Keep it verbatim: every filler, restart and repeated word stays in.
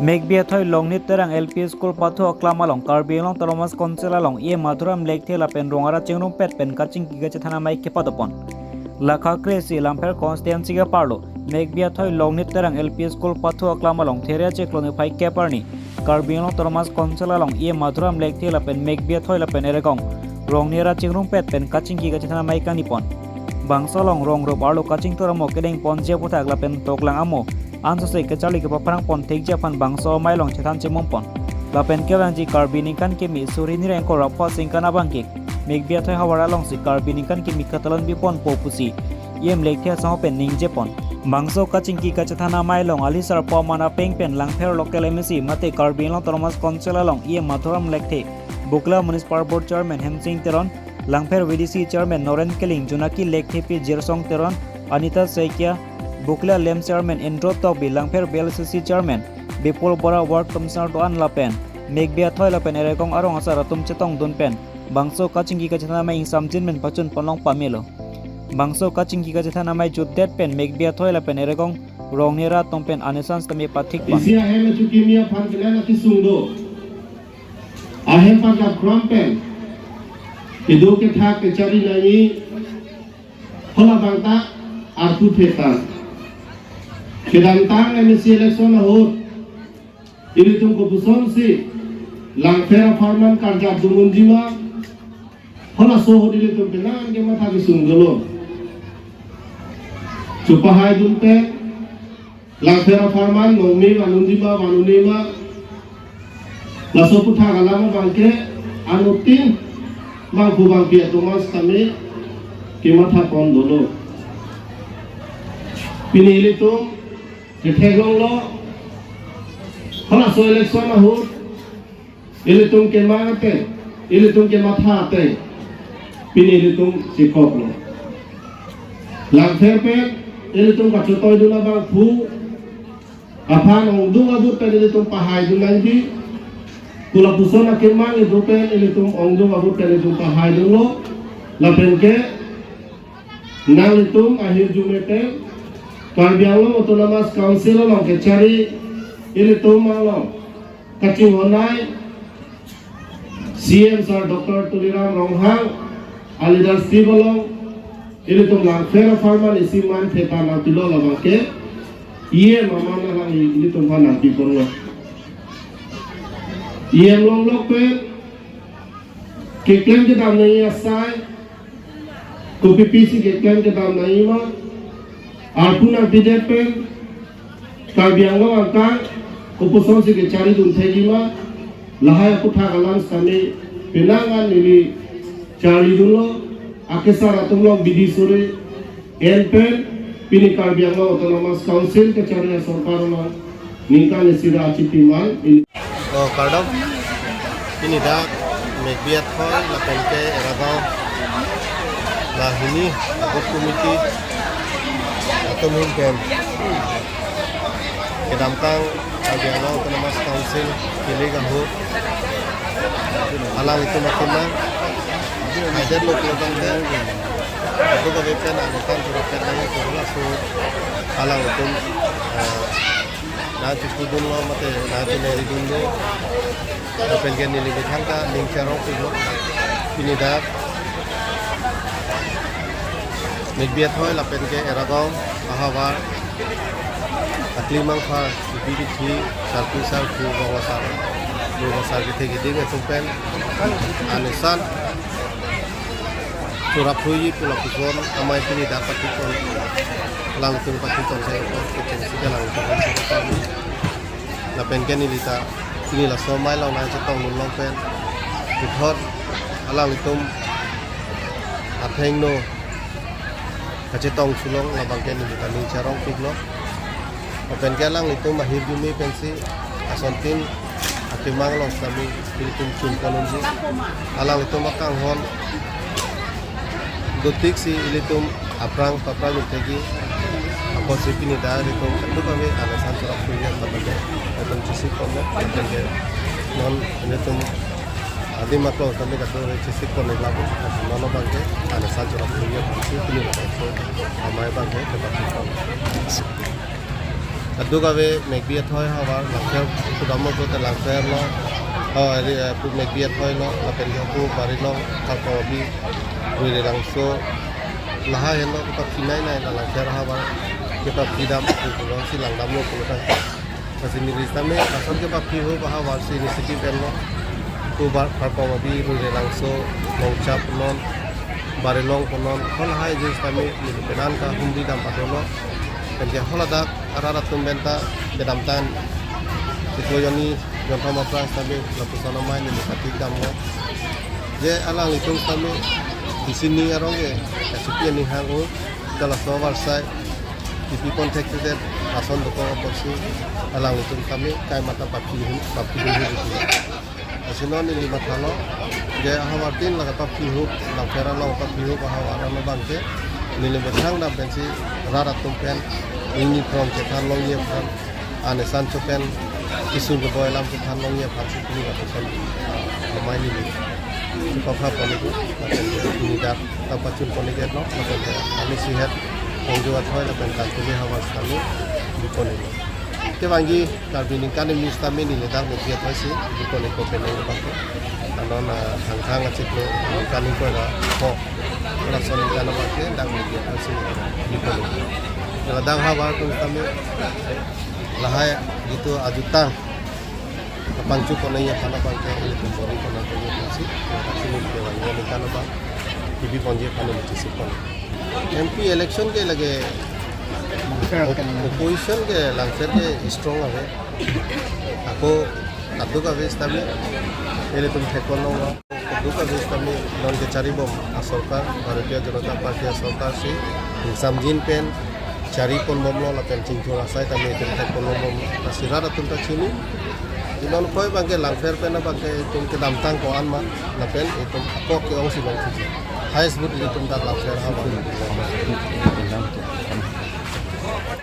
Mekbi athoi Longnit Terang L P School pathu aklam along Karbi Anglong Autonomous Council along E M Madhuram Lekthe lapen rong ara chingrumpet pen kachingki kachethan amei kepadopon. Lakha kre-isi Langpher constituency ke-arlo Mekbi athoi Longnit Terang L P School pathu aklam along Theria Chiklon niphai kep arni Karbi Anglong Autonomous Council along E M Madhuram Lekthe lapen Mekbi athoi lapen erekong rong ni ara chingrumpet pen kachingki kachethan amei kangnipon. Bangso along rong rup arlo kachingthur amo kedengponji aphuthak lapen toklang amo ansose kacharli kepaphrangpon thekji aphan bangso amei along chethan chemumpon. Lapen kevangji Karbi ningkan kimi suri hini ingkoi ra phongo singkan abangke Mekbi athoi havar alongsi Karbi ningkan kimi katalon biponpo pusi E M Lekthe asangho pen ningjepon. Bangso kachingki kachethan amei along ali sarpo aman apeng pen Langpher local M A C mate Karbi Anglong Autonomous Council along E M Madhuram Lekthe, Bukla Municipal Board Chairman Hemsing Teron, Langpher V D C Chairman Noren Killing, Junaki Lekthe, P Jirsong Teron, Anita Saikia, Bukla Lem Chairman Indro Tokbi, Langpher B L C C Chairman Bipul Bora, Ward Commissioner do-an lapen Mekbi athoi lapen erekong arong asar atum chetongdun pen bangso kachingki kachethan amei ingsamjin pen pachunpon long pamelo. Bangso kachingki kachethan amei jutdet pen Mekbi athoi lapen erekong rong ni ara atum pen anesan sitame pathikpon. Isi ahem achukim aphan kenan akesung do. Ahem pakat kram pen kedo kethak kechari nangji, halabang ta arpu thetan. Kedamtang M A C election ahut ilitum kopusonsi Langpher apharman karjap dungunjima, halaso ahut ilitum penang kematha kesung dolo. Chupahaidun pen Langpher apharman nongme vanunjima vanunema, laso aphuthak alam abangke anuttin bangphu bangpi atum an sitame kemathapon dolo. Pini ilitum ketheklonglo, halaso election ahut ilitum kemang ateng, ilitum kematha ateng, pini ilitum chekoklo. Langpher pen ilitum kachetoidun abangphu aphan ongdung abut pen ilitum pahaidun nangji. Kula puson akemang idu pen ilitum ongdung abut pen ilitum pahaidunlo. Lapen ke nanglitum ahirjume pen Karbi Anglong Autonomous Council along kechari ilitum along kachinghon-ai C M Sir Doctor Tuliram Ronghang a-leadership along ilitum Langpher apharman isi man thetan nangpilo, labangke E M aman alang ilitum aphan nangpiponlo. E M longlok pen keklem kedam nangji asai, kopi pisi keklem kedam nangjima, arpu nangpidet pen Karbi Anglong angkang kopusonsi kecharidun thekjima, lahai aphuthak alam sitame penang an neli charlidunlo. Akesar atum along bidi suri en pen pini Karbi Anglong Autonomous Council kachari asorkar along ningkan isi ra achipiman. Oh, kardom. Pini dak Mekbi athoi lapen ke erakong la hini booth committee atum ahin pen kedamtang Karbi Anglong Autonomous Council kilik ahut alanglitum akemang haidet lo pulo tangte, adu kave pen anetan pura pen nangji pura laso alanglitum, eh, nangchikudunlo mate nangchineridunlo. Lapen ke neli methang ta ning charongpiklo. Pini dak Mekbi athoi lapen ke erakong ahavar aklimang phar, ibi bithi, sarpi sarpo, rong asar, rong asar kethe keding atum pen anesan chorap phuji pu lapuson amei pini dak pathikpon, alangtum pathikpon sai ko kechengsi ke alangtum pathikpon. Lapen ke neli ta pini laso amei along nangchetongdun long pen puthot alanglitum athengno kachetong sulong labang ke neli ta ning charongpiklo. Lapen ke alanglitum ahirjume pensi asontin akemang along sitame ilitum chunponunji. Alanglitum akanghon dotiksi ilitum aphrang paphrang integi. Apotsi pini dak ilitum kadokave anesan chorap phuji aphan ilitum chesik ponlo. Lapen ke non ilitum adim aklong sitame kadokave chesik pon-ik lapu. Non abang ke anesan chorap phuji aphansi pini dak amei abang ke kepachikpon. Duk ave Megbi Athoi ahavar, Langpher pudamlo pulote Langpher lo, oh, eri, eh, pu Megbi Athoi lo, lapen ke pu Barilong, Karkong Abi, Ruirelangso, lahai henlo kepaphi nai nai la Langpher ahavar, kepaphi dam, pu pulo si langdamlo pulo tang. Lasi neli sitame, lason kepaphi ahut ahavar si initiative enlo, pu Bar-, Karkong Abi, Ruirelangso, Longchap non, Barilong konon, halahai jis kami neli penang ke humri dam padolo. Pen ke haladak arat atum penta kedamtang chiklo jonni jonthom aphrang sitame lapuson amei neli patik damlo. Je alanglitum sitame di sini arong ke, S P aning hang o, jala so varsai, T V contact te lason dokok apotsi, alanglitum sitame kai mata paphi hin, paphi hin hin. Lasi non neli mathalo, je ahavar tin la kepaphi ahut, Langpher along kepaphi ahut ahavar ano abang ke, neli methang dam pensi rat atum pen, neli phrong chethan longji aphan, anesan cho pen, kisung keboi alam chethan longji aphan si pini lapuson, ah, amei neli. Chepapha pon iklo, lapen neli dak, tapachun pon iklo, lapen ke, kami sihet, Ongjo Athoi, lapen Kangkili ahavar sitame, di pon iklo. Kevangji, Karbi ningkan news sitame neli dak Megbi Athoi si, di pon iklo penang abang ke. Anon, ah, Thangthang achiklo, ningkan ingkoi ra pho. Lason ningkan abang ke, dak Megbi Athoi si, di pon iklo. Jala dak ahavar atum sitame, lahai jitu ajutang, pangchu pon nangji aphan abang ke, ilitum bor-i pon nangji aphan si, lasi neli kevangji aningkan abang, T V ponji aphan neli chesik pon. M P election ke lage Langpher op-, kan. Opposition ke Langpher ke strong ave. Ako kaduk ave sitame, ilitum thek pon longlo. Kaduk ave sitame non kechari bom asorkar, Bharatiya Janata Party asorkar si, ingsamjin pen, chari pon bomlo lapen chingthur asai tame itum thek pon bom, lasi rat atum ta chini. Inon koi abang ke Langpher pen abang ke itum kedamtang ko-an ma, lapen itum ako ke-ong si long thuji. Highest vote itum dak Langpher ahavar.